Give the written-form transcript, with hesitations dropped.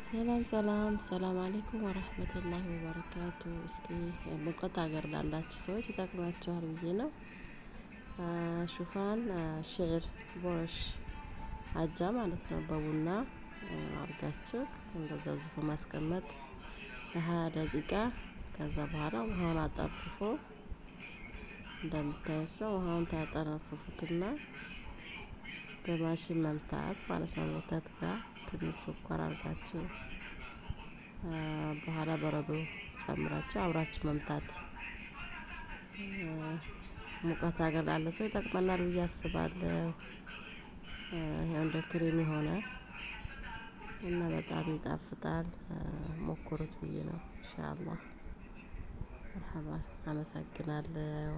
ሰላም ሰላም ሰላም አለይኩም ወራህመቱላሂ ወበረካቱ። እስኪ ሙቀት ሀገር ላላችሁ ሰዎች ይጠቅማችኋል ብዬ ነው። ሹፋን ሽዕር ቦረሽ አጃ ማለት ነው። በቡና አርጋችሁ እንደዛ ዝፎ ማስቀመጥ ለ20 ደቂቃ። ከዛ በኋላ ውሃውን አጠፍፎ እንደምታዩት ነው። ውሃውን ታጠነፍፉትና በማሽን መምታት ማለት ነው። ወተት ጋር ትንሽ ስኳር አርጋችሁ በኋላ በረዶ ጨምራችሁ አብራችሁ መምታት ሙቀት ሀገር ላለ ሰው ይጠቅመናል ብዬ አስባለሁ። ይሄው እንደ ክሬም የሆነ እና በጣም ይጣፍጣል። ሞክሩት ብዬ ነው። ኢንሻአላህ መርሐባ። አመሰግናለሁ።